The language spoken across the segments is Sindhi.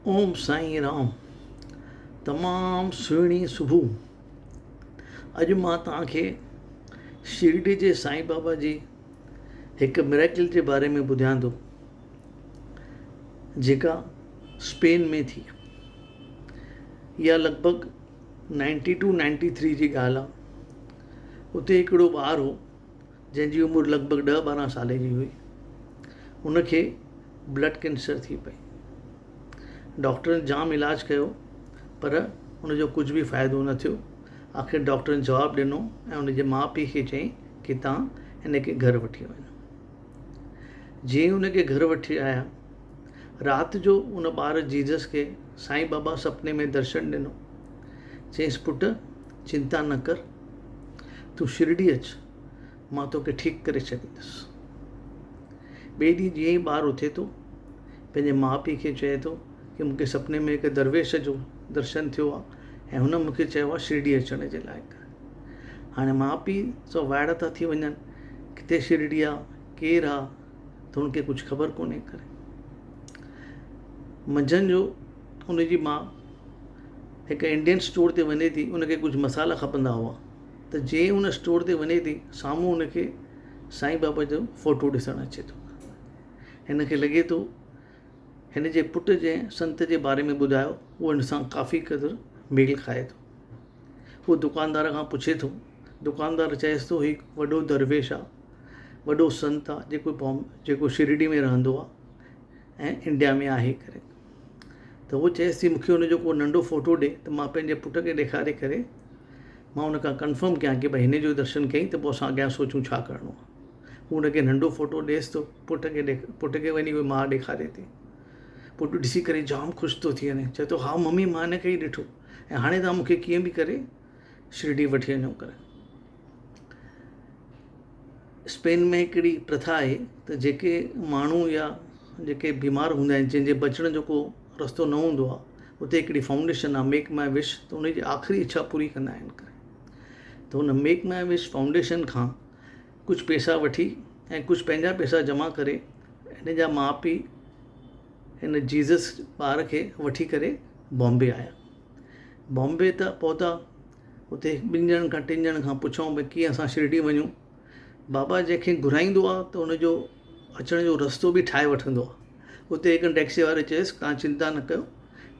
اوم سائين رام تمام سهڻي صبح اڄ مان توهان کي شرڊي جي سائين بابا جي هڪ مريڪل جي باري ۾ ٻڌايان ٿو جيڪا اسپين ۾ ٿي. اها لڳ ڀڳ نائنٽي ٽو نائنٽي ٿري جي ڳالهه آهي. اتي هڪڙو ٻار هو جنهن جي عمر لڳ ڀڳ ڏهه ٻارهن سالي جي هئي. ان کي بلڊ ڪينسر ٿي پئي. ڊاڪٽرن جام علاج ڪيو پر ان جو ڪجهه به فائدو نه ٿيو. آخر ڊاڪٽرن جواب ڏنو ۽ ان جي ماء پيء کي چيائين ڪي توهان هن کي گهر وٺي وڃو. جيئن ئي ان کي گهر وٺي آيا، رات جو ان ٻار جيزس کي سائين بابا سپني ۾ درشن ڏنو. چيائينس پٽ چنتا نه ڪر، تون شرڊي اچ، مان توکي ٺيڪ ڪري ڇڏيندس. ٻئي ڏينهن جيئن ئي ٻار اٿي ٿو، پنهنجي ماء پيء کي چئي ٿو ڪي مون کي سپني ۾ هڪ درويش جو درشن ٿيو آهي ۽ هن مون کي چيو آهي شرڊي اچڻ جي لاء. هاڻي ماء پيء سو وائڙا ٿا ٿي وڃن، ڪٿي شرڊي آ، ڪير آ، ته هن کي ڪجهه خبر ڪونهي ڪري. منجهند جو ان جي ماء هڪ انڊين اسٽور تي وڃي ٿي، ان کي ڪجهه مصالحا کپندا هئا ته جيئن ان اسٽور تي وڃي ٿي، سامهون ان کي سائين بابا جو فوٽو ڏسڻ اچي ٿو. هن کي لڳي ٿو هن جي پٽ جنهن سنت جي باري ۾ ٻڌايو، اهو هن سان ڪافي قدر ميل کائي ٿو. هو دڪاندار کان پڇي ٿو، دڪاندار چئيس ٿو هي وڏو درويش آ، وڏو سنت آ، جيڪو جيڪو شرڊي ۾ رهندو آ ۽ انڊيا ۾ آهي ڪري. ته هو چئيس ٿي مون کي ان جو ڪو ننڍو فوٽو ڏي ته مان پنهنجي پٽ کي ڏيکاري ڪري مان ان کان ڪنفرم ڪيان ڪي ڀئي هن جو درشن ڪيائين ته پوء اسان اڳيان سوچون ڇا ڪرڻو آ. هو ان کي ننڍو فوٽو ڏيس ٿو، پٽ کي پٽ کي وڃي اهي ماء ڏيکاري ٿي. پٽ ڏسي ڪري جام خوش ٿو ٿي وڃي، چئي ٿو ها ممي مان هن کي ئي ڏٺو. ۽ هاڻي توهان مون کي ڪيئن به ڪري شرڊي وٺي وڃو ڪري. اسپين ۾ هڪڙي پرٿا آهي ته جيڪي ماڻهو يا جيڪي بيمار هوندا آهن جن جي بچڻ جو ڪو رستو نه هوندو آهي اتي هڪڙي فائونڊيشن آهي ميڪ ماء وش ته ان جي آخري اڇا پوري ڪندا آهن ڪري ته ان ميڪ ماء وش فائونڊيشن کان ڪجهه پئسا وٺي ۽ ڪجهه پنهنجا پئسا جمع ڪري هن جا ماء پيء هن جيزس ٻار کي وٺي ڪري بامبي آيا. بامبي ته پهتا، اتي ٻن ڄڻن کان ٽن ڄڻن کان پڇيائون ڀئي ڪيئن اسان شرڊي وڃون. بابا جنهن کي گهرائيندو آهي ته ان جو اچڻ جو رستو به ٺاهي وٺندو آهي. اتي هڪ ٽيڪسي واري چيس توهان چنتا نه ڪيو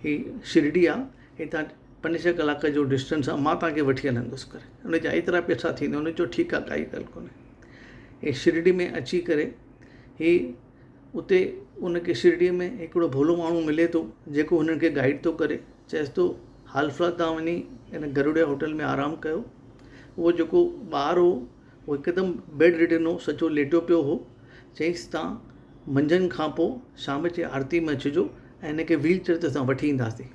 هي شرڊي آهي هتان پنج ڇهه ڪلاڪ جو ڊسٽنس آهي مان توهان کي وٺي هلندس ڪري. ان جا ايترا پئسا ٿيندا ان چيو ٺيڪ آهي ڪائي ڳالهه ڪونهي. هي شرڊي ۾ اچي ڪري هي اتي ان کي شرڊيء ۾ هڪڙو ڀولو ماڻهو ملي ٿو، جيڪو هنن کي گائيڊ ٿو ڪري. چئيس ٿو، حال في الحال توهان وڃي هن گروڙيا هوٽل ۾ آرام ڪيو. اهو جيڪو ٻار هو، اهو هڪدم بيڊ رڊن هو، سڄو ليٽيو پيو هو. چئيس، توهان منجهند کان پوء شام جي آرتي ۾ اچجو ۽ هن کي ويل چيئر تي اسان وٺي اينداسين.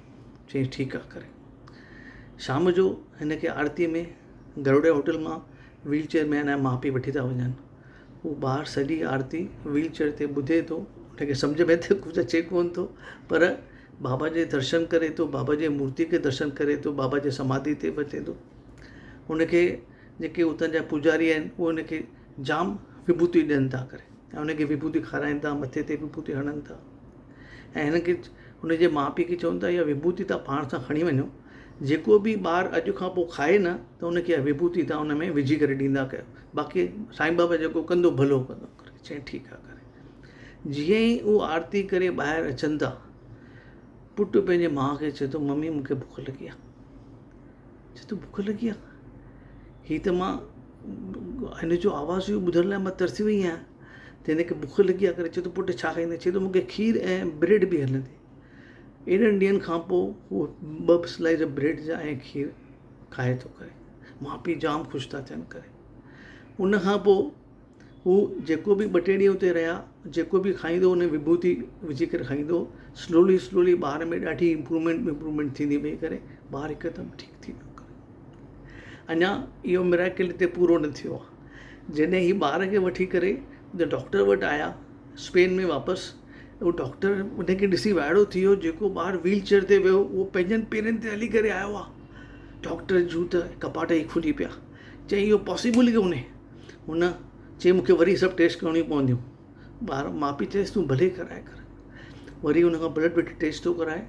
چيائين، ٺيڪ آهي ڪري. شام جو هن کي آرتيء ۾ گروڙيا هوٽل مان ويل چيئر ۾ هن جا ماء پيء وٺي ٿا وڃن. هو ٻار سڄي آرتي ويل چيئر تي ٻڌي ٿو، هن کي سمجهه ۾ ته ڪجهه اچي ڪونه ٿو پر بابا جي درشن ڪري ٿو، بابا جي مورتي کي درشن ڪري ٿو، بابا جي سماڌي تي وڃي ٿو. هن کي جيڪي اتان جا پوڄاري آهن اهي هن کي جام وڀوتي ڏين ٿا ڪري ۽ هن کي وڀوتي کارائين ٿا، مٿي تي وڀوتي هڻن ٿا ۽ هن کي هن جي ماء پيء کي چون ٿا اها وڀوتي توهان پاڻ سان کڻي وڃو جيڪو به ٻار اڄ کان پوء کائي نه ته ان کي اها وڀوتي توهان ان ۾ وجهي ڪري ڏيندا ڪيو باقي سائين بابا جيڪو ڪندو ڀلو ڪندو ڪري چيائين ٺيڪ آهي ڪري جيئن ئي اهو آرتي ڪري ٻاهر اچن ٿا پٽ پنهنجي ماء کي چئي ٿو ممي مون کي بک لڳي آهي چئي ٿو بک لڳي آهي هي ته مان هن جو آواز اهو ٻڌڻ لاء مان ترسي وئي آهيان ته هن کي بک لڳي آهي ڪري چئي ٿو پٽ ڇا کائيندين چئي ٿو مون کي کير ۽ بريڊ به هلندي ايڏن ڏينهن کان پوء هو ٻه سلائس بريڊ جا ۽ کير کائي ٿو ڪري. ماء پيء جام خوش ٿا ٿين ڪري. ان کان پوء هو جيڪو به ٻه ٽي ڏينهن اتي رهيا، جيڪو به کائيندو ان وڀوتي وجهي ڪري کائيندو هو. سلولي سلولي ٻار ۾ ڏاڍي امپروومينٽ امپروومينٽ ٿيندي وئي ڪري ٻار هڪدم ٺيڪ ٿي ويو ڪري. اڃا اهو مريڪل هتي پورو نه ٿيو آهي. جڏهن هي ٻار کي وٺي ڪري ڊاڪٽر وٽ آيا اسپين ۾ واپس اهو ڊاڪٽر ان کي ڏسي وائڙو ٿي ويو جيڪو ٻار ويل چيئر تي ويو اهو پنهنجن پيرن تي هلي ڪري آيو آهي ڊاڪٽر جون ته ڪپاٽ ئي کلي پيا چيائين اهو پاسيبل ئي ڪونهي هن چيائين مون کي وري سڀ ٽيسٽ ڪرڻيون پونديون ٻار ماء پيء چيس تون ڀلي ڪرائي ڪر وري ان کان بلڊ ولڊ ٽيسٽ ٿو ڪرائي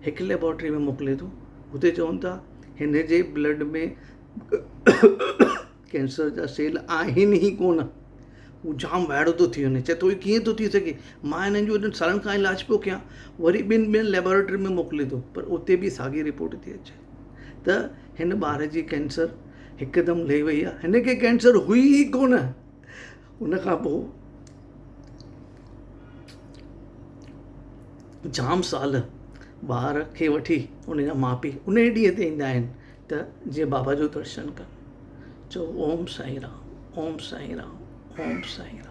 هڪ ليبارٽري ۾ موڪلي ٿو اتي چون ٿا هن جي بلڊ ۾ ڪينسر جا سيل آهن ئي ڪونه. هو جام وائڙو ٿو ٿي وڃي چئي ٿو هي ڪيئن ٿو ٿي سگهي مان هنن جو ايڏن سالن کان علاج پيو ڪيان وري ٻن ٻين ليبارٽري ۾ موڪلي ٿو پر اتي به ساڳي رپورٽ ٿي اچي ته هن ٻار جي ڪينسر هڪدم لهي وئي آهي هن کي ڪينسر هئي ئي ڪونه ان کان پوء جام سال ٻار کي وٺي ان جا ماءُ پيءُ ان ڏينهن تي ايندا آهن ته جيئن بابا جو درشن ڪن. چئو اوم سائين رام اوم سائين رام اوم سائين رام.